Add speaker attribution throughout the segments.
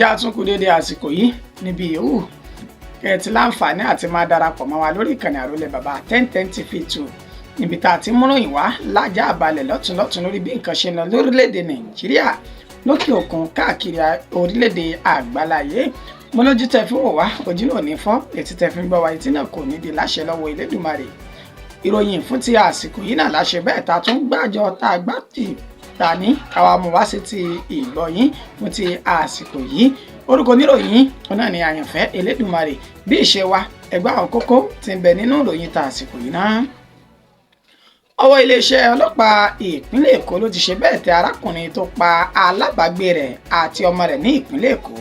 Speaker 1: Ǹjẹ́ a tún kú déédé àsìkò yìí níbi yòówù kẹ́ ẹ ti láǹfààní àti máa darapọ̀ mọ́ wa lórí ìkànnì Àrólé Bàbá 1010 TV 2, níbi tá a ti múròyìn wá lájà àbalẹ̀ lọ́tùnlọ́tùn lórí bí nǹkan ṣe ń lọ lórílẹ̀‐èdè Nàìjíríà, lókè òkun, káàkiri orílẹ̀‐èdè àgbáláyé. Mo lójú tẹ fi wò wá, ojú náà ní fọ́. Etí tẹ fi ń gbọ́ wa, etí náà kò ní di láṣẹ lọ́wọ́ Elédùmarè. Ìròyìn fún ti àsìkò yìí náà láṣẹ bẹ́ẹ̀ ta tún gbàjọ tá a gbá tì ta ní káwa mú wá sí ti ìgbọ̀yìn fún ti àsìkò yìí. Orúkọ oníròyìn ọ̀nà ni Àyànfẹ́ Elédùmarè. Bí ìṣe wa, ẹgbẹ́ àwọn kókó tí ń bẹ nínú ìròyìn ta àsìkò yìí náà. Ọwọ́ iléeṣẹ́ ọlọ́pàá ìpínlẹ̀ Èkó ló ti ṣe bẹ́ẹ̀ tẹ arákùnrin tó pa alábàágbé rẹ̀ àti ọmọ rẹ̀ ní ìpínlẹ̀ Èkó.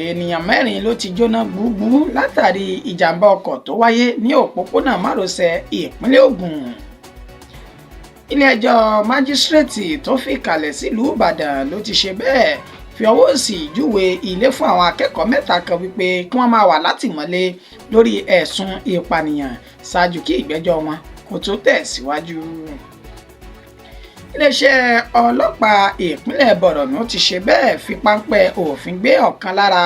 Speaker 1: Ènìyàn mẹ́rin ló ti jóná gbúgbúrú látàrí ìjàmbá ọkọ̀ tó wáyé ní òpópónà márosẹ̀ ìpínlẹ̀ Ògùn. Ilé-ẹjọ́ májísrèètì tó fìkàlẹ̀ sílùú Ìbàdàn ló ti ṣe bẹ́ẹ̀ fi ọwọ́ òsì júwe ilé fún àwọn akẹ́kọ̀ọ́ mẹ́ta kan wípé kí wọ́n máa wà látìmọ́lé lórí ẹ̀sùn ìpànìyàn ṣáájú kí ìgbẹ́jọ́ wọn kó tó tẹ̀síwájú. Iléeṣẹ́ ọlọ́pàá ìpínlẹ̀ Borno ti ṣe bẹ́ẹ̀ fi páńpẹ́ òfin gbé ọ̀kan lára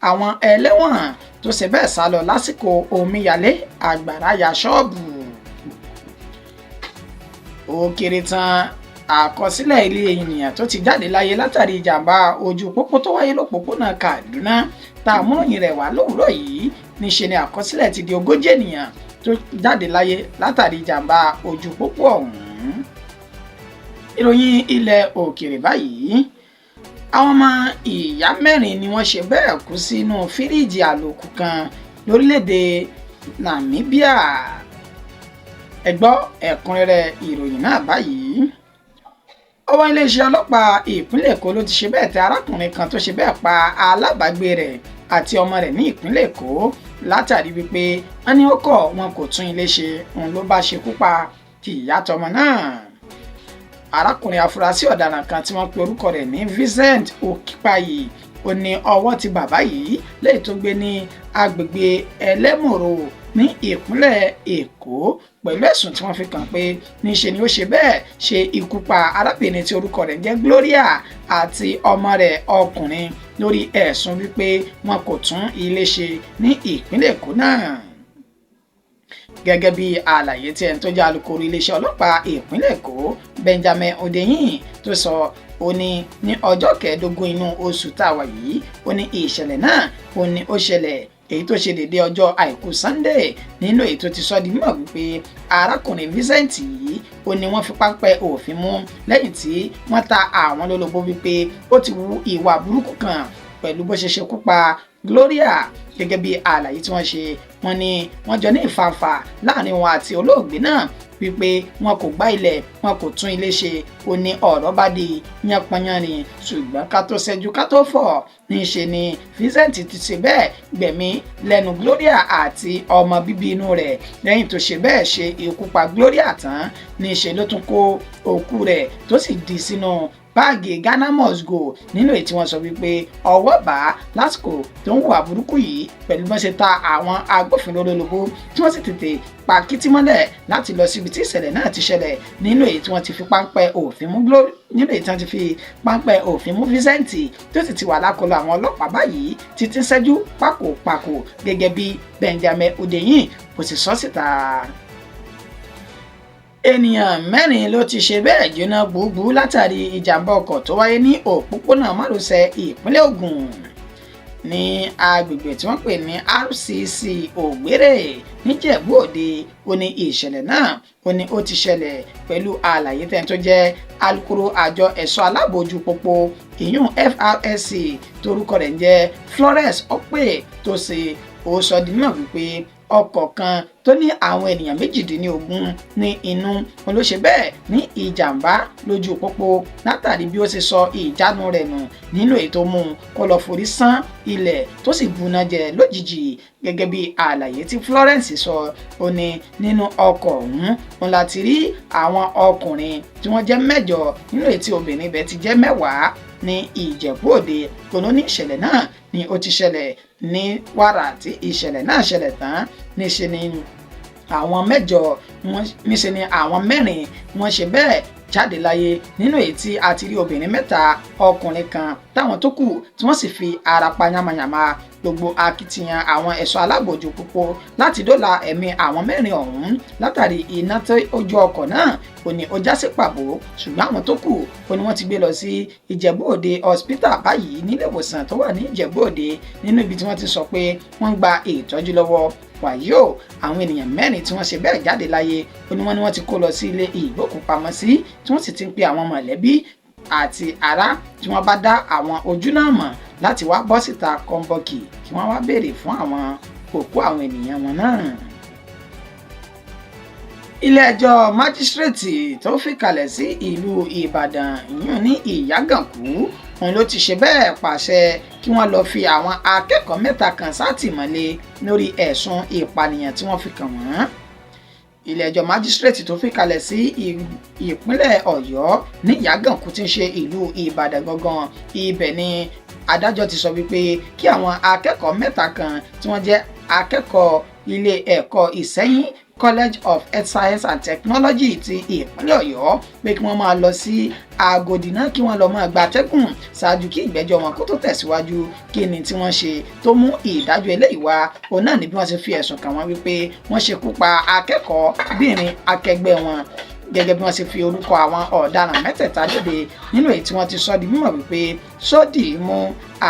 Speaker 1: àwọn ẹlẹ́wọ̀n tó ṣe bẹ́ẹ̀ sá lọ lásìkò omíyalé àgbàrá ya ṣọ́ọ̀bù. Ó kéré tán, àkọsílẹ̀ ilé ènìyàn tó ti jáde láyé látàrí ìjàmbá ojú pópó tó wáyé lópòpónà Kaduna tá a múròyìn rẹ̀ wá lówùúrọ̀ yìí, níṣe ni àkọsílẹ̀ ti di 40 ènìyàn tó jáde láyé látàrí ìjàmbá ojú pópó ọ̀hún. Ìròyìn ilẹ̀ òkèèrè báyìí. Àwọn ọmọ ìyá mẹ́rin ni wọ́n ṣe bẹ́ẹ̀ kú sínú fíríìjì àlòkù kan lórílẹ̀‐èdè Namibia. Ẹ gbọ́ ẹ̀kúnrẹ́rẹ́ ìròyìn náà báyìí. Ọwọ́ iléeṣẹ́ ọlọ́pàá ìpínlẹ̀ Èkó ló ti ṣe bẹ́ẹ̀ tẹ arákùnrin kan tó ṣe bẹ́ẹ̀ pa alábàágbé rẹ̀ àti ọmọ rẹ̀ ní ìpínlẹ̀ Èkó, látàrí wípé wọ́n ní ó kọ̀, wọn kò tún ilé ṣe, òun ló bá ṣekú pa ti ìyá tọmọ náà. Arákùnrin afurasí ọ̀daràn kan tí wọ́n pe orúkọ rẹ̀ ní Vincent Okipayi, ó ní ọwọ́ ti bàbá yìí lẹ́yìn tó gbé ní agbègbè Ẹlẹ́mọ̀rò ní ìpínlẹ̀ Èkó, pẹ̀lú ẹ̀sùn tí wọ́n fi kàn pé níṣe ni ó ṣe bẹ́ẹ̀ ṣe ikú pa arábìnrin tí orúkọ rẹ̀ ń jẹ́ Gloria àti ọmọ rẹ̀ ọkùnrin, lórí ẹ̀sùn wípé wọn kò tún ilé ṣe ní ìpínlẹ̀ Èkó náà. Gẹ́gẹ́ bí àlàyé tí ẹni tó jẹ́ alukoro iléeṣẹ́ ọlọ́pàá ìpínlẹ̀ Èkó, Benjamin Hundeyin, tó sọ, ó ní ní ọjọ́ 15 inú oṣù tá a wà yìí, ó ní ìṣẹ̀lẹ̀ náà ó ní ó ṣẹlẹ̀, èyí tó ṣe dédé ọjọ́ Àìkú Sunday, nínú èyí tó ti sọ di mímọ̀ wípé arákùnrin Vincent yìí, ó ní wọ́n fi páńpẹ́ òfin mú lẹ́yìn tí wọ́n ta àwọn lólobó wípé ó ti hu ìwà burúkú kan pẹ̀lú bó ṣe ṣekú pa Gloria. Gẹ́gẹ́ bí àlàyé tí wọ́n ṣe, wọ́n ní wọ́n jọ ní ìfàǹfà láàrin wọn àti olóògbé náà wípé wọn kò gbá ilẹ̀, wọn kò tún ilé ṣe. Ó ní ọ̀rọ̀ bá di yánpọnyánrin, ṣùgbọ́n ká tó ṣẹ́jú ká tó fọ̀, níṣe ni Vincent ti ṣe bẹ́ẹ̀ gbẹ̀mí lẹ́nu Gloria àti ọmọ bíbí inú rẹ̀. Lẹ́yìn tó ṣe bẹ́ẹ̀ ṣe ikú pa Gloria tán, níṣe ló tún kó òkú rẹ̀ tó sì dì sínú báàgì Ghana Must Go, nínú èyí tí wọ́n sọ wípé ọwọ́ bá lásìkò tó ń hùwà burúkú yìí, pẹ̀lú bọ́n ṣe ta àwọn agbófinró lólobó tí wọ́n sì tètè pa kítí mọ́lẹ̀ láti lọ síbi tí ìṣẹ̀lẹ̀ náà ti ṣẹlẹ̀, nínú èyí tí wọ́n ti fi páńpẹ́ òfin mú nínú èyí tí wọ́n ti fi páńpẹ́ òfin mú Vincent, tó sì ti wà lákọlò àwọn ọlọ́pàá báyìí títí ṣẹ́jú pákòpákò, gẹ́gẹ́ bí Benjamin Hundeyin kò sì sọ síta. Ènìyàn mẹ́rin ló ti ṣe bẹ́ẹ̀ jóná gbúgbú látàrí ìjàmbá ọkọ̀ tó wáyé ní òpópónà márosẹ̀ ìpínlẹ̀ Ògùn ní agbègbè tí wọ́n pè ní RCC Ògbérè níjẹ̀bú Òde. Ó ní ìṣẹ̀lẹ̀ náà ó ní ó ti ṣẹlẹ̀, pẹ̀lú àlàyé tẹ́ni tó jẹ́ alukoro àjọ ẹ̀ṣọ́ aláàbò ojú pópó, ìyún FRSC, torúkọ rẹ̀ ń jẹ́ Florence Okpe, tó ṣe. Ó sọ di mímọ̀ wípé ọkọ̀ kan tó ní àwọn ènìyàn 18 ní inú wọn ló ṣe bẹ́ẹ̀ ní ìjàmbá lójú pópó, látàrí bí ó ṣe sọ ìjánu rẹ̀ nù, nínú èyí tó mú un kó lọ forí sán ilẹ̀ tó sì buná jẹ lójijì. Gẹ́gẹ́ bí àlàyé tí Florence sọ, ó ní nínú ọkọ̀ ọ̀hún òun láti rí àwọn ọkùnrin tí wọ́n jẹ́ mẹ́jọ, nínú èyí tí obìnrin ibẹ̀ ti jẹ́ 10 ní Ìjẹ̀bú Òde. Kò ní ìṣẹ̀lẹ̀ náà ni ó ti ṣẹlẹ̀ ní wàrà tí ìṣẹ̀lẹ̀ náà ṣẹlẹ̀ tán, níṣe ni àwọn mẹ́jọ, níṣe ni àwọn mẹ́rin wọ́n ṣe bẹ́ẹ̀. jáde láyé, nínú èyí tí a ti rí obìnrin 3, ọkùnrin kan, táwọn tó kù tí wọ́n sì fi ara pa yamayama. Gbogbo akitiyan àwọn ẹ̀ṣọ́ aláàbò ojú pópó láti dóòlà ẹ̀mí àwọn 4 ọ̀hún látàrí iná tó ojú ọkọ̀ náà ó ní ó já sí pàbó, ṣùgbọ́n àwọn tó kù ó ní wọ́n ti gbé lọ sí Ìjẹ̀bú Òde hospital báyìí, nílé ìwòsàn tó wà ní Ìjẹ̀bú Òde, nínú ibi tí wọ́n ti sọ pé wọ́n ń gba ìtọ́jú lọ́wọ́. Wàyí o, àwọn ènìyàn 4 tí wọ́n ṣe bẹ́ẹ̀ jáde láyé ó ní wọ́n ti kó lọ sí ilé ìgbókùpamọ́sí, tí wọ́n sì ti ń pe àwọn mọ̀lẹ́bí àti ará tí wọ́n bá dá àwọn ojú náà mọ̀ láti wá bọ́ síta kọ́ńbọ́ọ̀kì kí wọ́n wá béèrè fún àwọn òkú àwọn ènìyàn wọn náà. Ilé-ẹjọ́ májísrèètì tó fìkàlẹ̀ sí ìlú Ìbàdàn ìyún ní Ìyágànkú òun ló ti ṣe bẹ́ẹ̀ pàṣẹ kí wọ́n lọ fi àwọn akẹ́kọ̀ọ́ 3 kan sátìmọ́lé lórí ẹ̀sùn ìpànìyàn tí wọ́n fi kàn wọ́n. Ilé-ẹjọ́ májísrèètì tó fìkàlẹ̀ sí ìpínlẹ̀ Ọ̀yọ́ ní Ìyágànkú tí ń ṣe ìlú Ìbàdàn gangan, ibẹ̀ ni adájọ́ ti sọ wípé kí àwọn akẹ́kọ̀ọ́ 3 kan tí wọ́n jẹ́ akẹ́kọ̀ọ́ ilé ẹ̀kọ́ Ìsẹ́yìn College of Health Science and Technology ti ìpínlẹ̀ Ọ̀yọ́ pé kí wọ́n máa lọ sí Agodi náà kí wọ́n lọ máa gba atẹ́gùn ṣáájú kí ìgbẹ́jọ́ wọn kó tó tẹ̀síwájú. Kí ni tí wọ́n ṣe tó mú ìdájọ́ eléyìí wá? Òun náà ni bí wọ́n ṣe fi ẹ̀sùn kàn wọ́n wípé wọ́n ṣekú pa akẹ́kọ̀ọ́bìnrin akẹgbẹ́ wọn, gẹ́gẹ́ bí wọ́n ṣe fi orúkọ àwọn ọ̀daràn mẹ́tẹ̀ẹ̀ta léde, nínú èyí tí wọ́n ti sọ di mímọ̀ wípé Sódìmú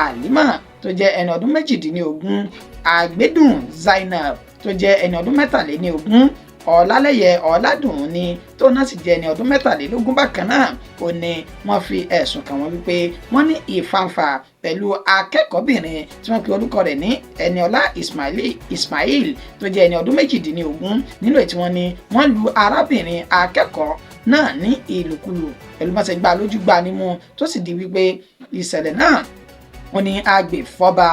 Speaker 1: Àlímà tó jẹ́ ẹni ọdún 18, Àgbédùn Zainab tó jẹ́ ẹni ọdún 23, Ọlálẹ́yẹ Ọládùnní tó náà sì jẹ́ ẹni ọdún 23 bákan náà. Ó ní wọ́n fi ẹ̀sùn kàn wọ́n wípé wọ́n ní ìfàǹfà pẹ̀lú akẹ́kọ̀ọ́bìnrin tí wọ́n pe orúkọ rẹ̀ ní Ẹniọlá Ismail tó jẹ́ ẹni ọdún 18, nínú èyí tí wọ́n ní wọ́n lu arábìnrin akẹ́kọ̀ọ́ náà ní ìlùkulù pẹ̀lú bá ṣe gbá lójú gbá nímú, tó sì di wípé ìṣẹ̀lẹ̀ náà wọ́n ní agbèfọ́ba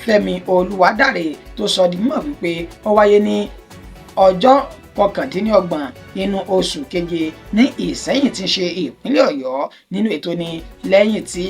Speaker 1: Fẹ́mi Olúwadáre tó sọ di mímọ̀ wípé ó wáyé ní ọjọ́ 29 nínú oṣù keje ní Ìsẹ́yìn tí ń ṣe ìpínlẹ̀ Ọ̀yọ́. Nínú ètò ni lẹ́yìn tí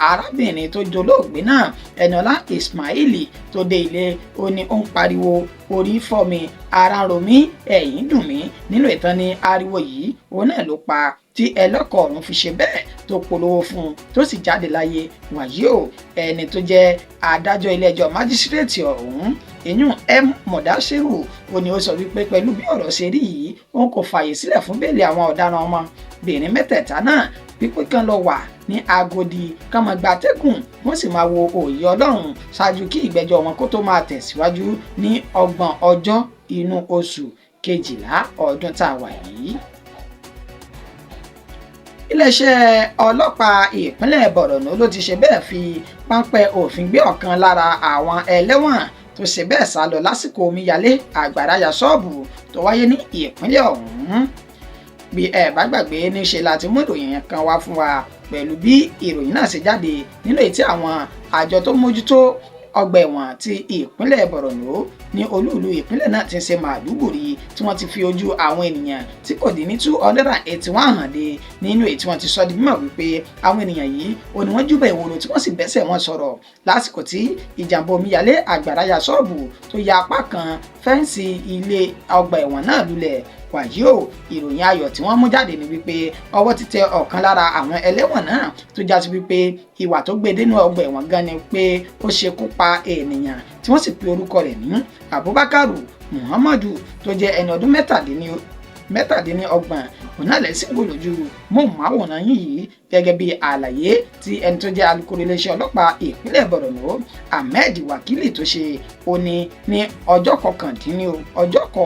Speaker 1: arábìnrin tó jolóògbé náà Ẹniọlá Ismaili tó dé ilé, ó ní ó ń pariwo orí fọ́ mi, ara ń ro mí, ẹ̀yìn dùn mí. Nínú ìtàn ní ariwo yìí òun náà ló pa tí ẹlọ́kọ̀ ọ̀run fi ṣe bẹ́ẹ̀ tó polówó fún un tó sì jáde láyé. Wàyí o, ẹni tó jẹ́ adájọ́ ilé-ẹjọ́ májísírèètì ọ̀hún ìyún M Mọ̀dáṣírù ó ní ó sọ wípé pẹ̀lú bí ọ̀rọ̀ ṣe rí yìí, òun kò fààyè sílẹ̀ fún bẹ́ẹ̀lì àwọn ọ̀daràn ọmọbìnrin mẹ́tẹ̀ẹ̀ta náà, wípé kán lọ wà ní Agodi kán máa gba atẹ́gùn, wọ́n sì máa wo òye Ọlọ́run ṣáájú kí ìgbẹ́jọ́ wọn kó tó máa tẹ̀síwájú ní 30 ọjọ́ inú oṣù kejìlá ọdún tá a wà yìí. Iléeṣẹ́ ọlọ́pàá ìpínlẹ̀ Borno ló ti ṣe bẹ́ẹ̀ fi páńpẹ́ òfin gbé ọ̀kan lára àwọn ẹlẹ́wọ̀n tó ṣe bẹ́ẹ̀ sá lọ lásìkò omíyalé àgbàrá ya ṣọ́ọ̀bù tó wáyé ní ìpínlẹ̀ ọ̀hún. Bí ẹ bá gbàgbé, níṣe láti mú ìròyìn kan wá fún wa pẹ̀lú bí ìròyìn náà ṣe jáde, nínú èyí tí àwọn àjọ tó mójútó ọgbà ẹ̀wọ̀n ti ìpínlẹ̀ Borno ní olúùlú ìpínlẹ̀ náà ti ń ṣe Màdúgùrí tí wọ́n ti fi ojú àwọn ènìyàn tí kò dín ní 281 hàn dé, nínú èyí tí wọ́n ti sọ di mímọ̀ wípé àwọn ènìyàn yìí ò ní wọ́n júbà ìwòrò tí wọ́n sì bẹ́sẹ̀ wọn sọ̀rọ̀ lásìkò tí ìjàmbá omíyalé àgbàrá ya ṣọ́ọ̀bù tó ya apá kan fẹ́ǹsì ilé ọgbà ẹ̀wọ̀n náà lulẹ̀. Wàyí o, ìròyìn ayọ̀ tí wọ́n mú jáde ni wípé ọwọ́ ti tẹ ọ̀kan lára àwọn ẹlẹ́wọ̀n náà tó já sí wípé ìwà tó gbé dénú ọgbà ẹ̀wọ̀n gan ni pé ó ṣekú pa ènìyàn, tí wọ́n sì pe orúkọ rẹ̀ ní Abubakar Muhammadu tó jẹ́ ẹni ọdún 37. Òun náà lẹ́sìn wò lójú móhùnmáwòrán yìí, gẹ́gẹ́ bí àlàyé tí ẹni tó jẹ́ alukoro iléeṣẹ́ ọlọ́pàá ìpínlẹ̀ Borno Ahmed Wakili tó ṣe. Ó ní ní ọjọ́ kọkàndínní ọjọ́ kọ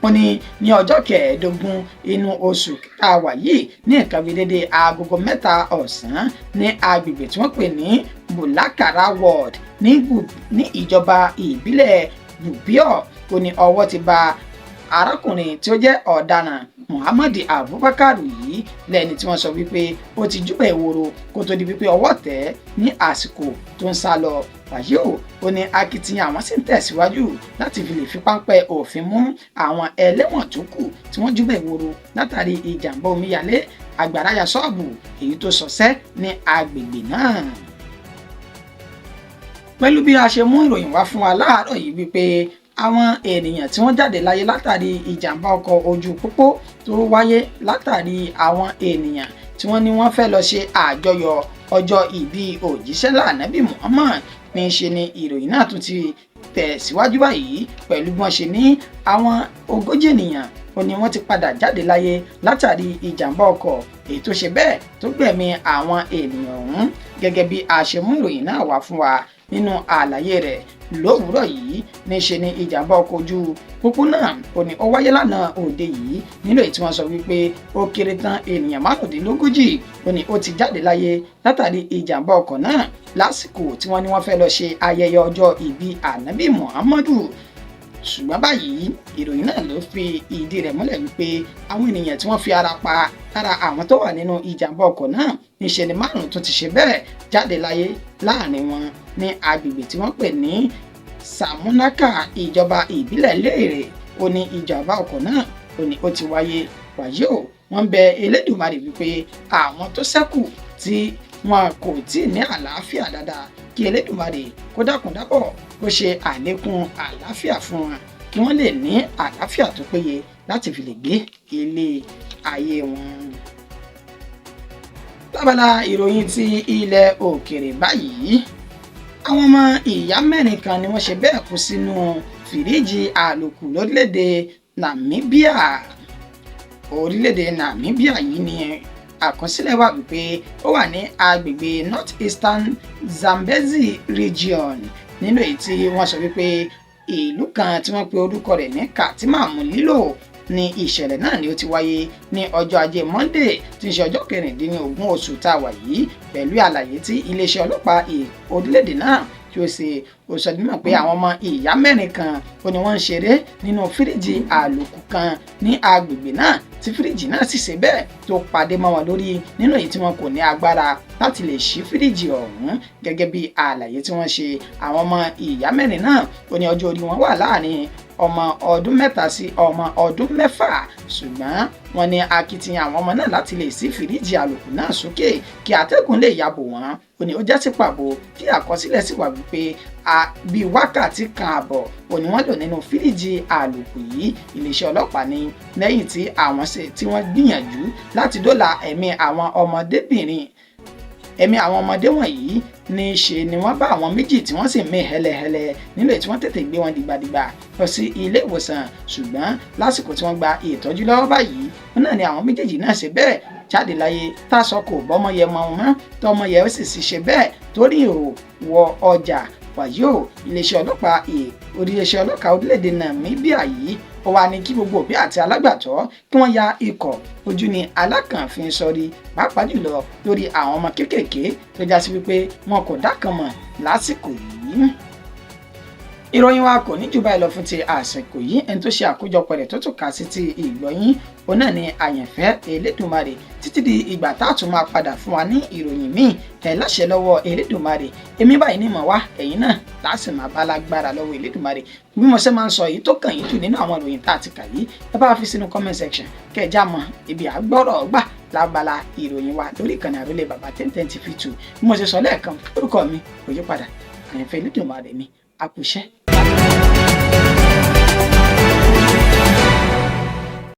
Speaker 1: ó ní ní ọjọ́ 15 inú oṣù tá a wà yìí, ní nǹkan bíi dédé agogo 3 ọ̀sán, ní agbègbè tí wọ́n pè ní Bulakara Ward ní ìjọba ìbílẹ̀ Gubio, ó ní ọwọ́ ti bà arákùnrin tí ó jẹ́ ọ̀daràn Muhammad Abubakar yìí, lẹ́ni tí wọ́n sọ wípé ó ti júbà ìwòrò kó tó di wípé ọwọ́ tẹ̀ ẹ́ ní àsìkò tó ń sá lọ. Wàyí o, ó ní akitiyan àwọn sì ń tẹ̀síwájú láti fi lè fi páńpẹ́ òfin mú àwọn ẹlẹ́wọ̀n tó kù tí wọ́n júbà ìwòrò látàrí ìjàmbá omíyalé àgbàrá ya ṣọ́ọ̀bù èyí tó ṣọṣẹ́ ní agbègbè náà. Pẹ̀lú bí a ṣe mú ìròyìn wá fún wa láàárọ̀ yìí wípé Àwọn ènìyàn tí wọ́n jáde láyé látàrí ìjàmbá ọkọ̀ ojú pópó tó wáyé látàrí àwọn ènìyàn tí wọ́n ní wọ́n fẹ́ lọ ṣe àjọyọ̀ ọjọ́ ìbí òjíṣẹ́ ńlá Ànábì Muhammad ní í ṣe ni ìròyìn náà tún ti tẹ̀síwájú báyìí pẹ̀lú bí wọ́n ṣe ní àwọn 40 ènìyàn ó ní wọ́n ti padà jáde láyé látàrí ìjàmbá ọkọ̀ èyí tó ṣe bẹ́ẹ̀ tó gbẹ̀mí àwọn ènìyàn ọ̀hún. Gẹ́gẹ́ bí a ṣe mú ìròyìn náà wá fún wa nínú àlàyé rẹ̀ lówùúrọ̀ yìí, níṣe ni ìjàmbá ọkọ̀ ojú pópó náà ó ní ó wáyé lánàá òde yìí, nínú èyí tí wọ́n sọ wípé ó kéré tán ènìyàn 35 ó ní ó ti jáde láyé látàrí ìjàmbá ọkọ̀ náà lásìkò tí wọ́n ní wọ́n fẹ́ lọ ṣe ayẹyẹ ọjọ́ ìbí Ànábì Muhammadu. Ṣùgbọ́n báyìí, ìròyìn náà ló fi ìdí rẹ̀ múlẹ̀ wípé àwọn ènìyàn tí wọ́n fi ara pa lára àwọn tó wà nínú ìjàmbá ọkọ̀ náà, níṣe ni 5 tó ti ṣe bẹ́ẹ̀ jáde láyé láàrin wọn ní agbègbè tí wọ́n pè ní Samunaka, ìjọba ìbílẹ̀ Léèrè. Ó ní ìjàmbá ọkọ̀ náà ó ní ó ti wáyé. Wàyí o, wọ́n bẹ Elédùmarè wípé àwọn tó ṣẹ́kù tí wọn kò tí ì ní àlàáfíà dáadáa, kí Elédùmarè kó dákun dábọ̀ kó ṣe àlékún àlàáfíà fún wọn, kí wọ́n lè ní àlàáfíà tó péye láti fi lè gbé ilé ayé wọn. Lábala ìròyìn ti ilẹ̀ òkèrè báyìí, àwọn ọmọ ìyá 4 kan ni wọ́n ṣe bẹ́ẹ̀ kú sínú fìríjì àlòkù lórílẹ̀‐èdè Namibia. Orílẹ̀-èdè Namibia yìí ni àkọsílẹ̀ wà wípé ó wà ní agbègbè North Eastern Zambezi Region, nínú èyí tí wọ́n sọ wípé ìlú kan tí wọ́n pe orúkọ rẹ̀ ní Katima Mulilo ní ìṣẹ̀lẹ̀ náà ni ó ti wáyé ní ọjọ́ ajé Monday tí ń ṣe ọjọ́ 16 oṣù tá a wà yìí, pẹ̀lú àlàyé tí iléeṣẹ́ ọlọ́pàá orílẹ̀-èdè náà tí ó ṣe. Ó sọ mímọ̀ pé àwọn ọmọ ìyá 4 kan ó ní wọ́n ń ṣeré nínú fíríjì àlòkù kan ní agbègbè náà, tí fíríjì náà sì ṣe bẹ́ẹ̀ tó padé mọ́ wọn lórí, nínú èyí tí wọn kò ní agbára láti lè ṣí fíríjì ọ̀hún. Gẹ́gẹ́ bí àlàyé tí wọ́n ṣe, àwọn ọmọ ìyá 4 náà ó ní ọjọ́ orí wọn wà láàrin ọmọ ọdún 3 sí ọmọ ọdún 6, ṣùgbọ́n wọ́n ní akitiyan àwọn ọmọ náà láti lè ṣí fíríjì àlòkù náà sókè kí atẹ́gùn lè yàbò wọ́n ó ní ó já sí pàbó, tí àkọsílẹ̀ sì wà wípé bíi wákàtí 1.5 ó ní wọ́n lò nínú fíríjì àlòkù yìí. Iléeṣẹ́ ọlọ́pàá ní lẹ́yìn tí àwọn ṣe tí wọ́n gbìyànjú láti dóòlà ẹ̀mí àwọn ọmọdébìnrin, ẹ̀mí àwọn ọmọdé wọ̀nyí, ní í ṣe ni wọ́n bá àwọn 2 tí wọ́n sì mí hẹlẹhẹlẹ nílò tí wọ́n tètè gbé wọn dìgbàdìgbà lọ sí ilé ìwòsàn. Ṣùgbọ́n lásìkò tí wọ́n gba ìtọ́jú lọ́wọ́ báyìí, wọn náà ni àwọn méjèèjì náà ṣe bẹ́ẹ̀ jáde láyé, tásọ kò bọ́mọ yẹ mọ́ wọn tọmọ yẹ ó sì sì ṣe bẹ́ẹ̀ torí ò wọ ọjà. Wàyí o, iléeṣẹ́ ọlọ́pàá orílẹ̀-èdè Namibia yìí ó wà ní kí gbogbo òbí àti alágbàtọ́ kí wọ́n ya ikọ̀ ojú ni alákànfin sọrí, pàápàá jùlọ lórí àwọn ọmọ kéékèèké tó já sí wípé wọn kò dákan mọ̀ lásìkò yìí. Ìròyìn wa kò ní jù báyìí lọ fún ti àsìkò yìí. Ẹni tó ṣe àkójọpọ̀ rẹ̀ tó tún kà sí ti ìgbọ̀yìn òun náà ni Àyànfẹ́ Elédùmarè. Títí di ìgbà tá a tún máa padà fún wa ní ìròyìn míì, ẹ̀ láṣẹ lọ́wọ́ Elédùmarè, èmi báyìí ní mọ̀ wá, ẹ̀yin náà láti máa bá lágbára lọ́wọ́ Elédùmarè. Bí mo ṣe máa ń sọ, èyí tó kàn yín jù nínú àwọn ìròyìn tá a ti kà yìí, ẹ bá fi sínú comment section kẹjá mọ ibi àgbọ̀rọ̀ gbà lábala ìròyìn wa lórí ìkànnì Àrólé Bàbá 1010 TV 2. Bí mo ṣe sọ lẹ́ẹ̀kan, orúkọ mi kò yí padà, Àyànfẹ́ Elédùmarè mi. Àkùṣẹ́.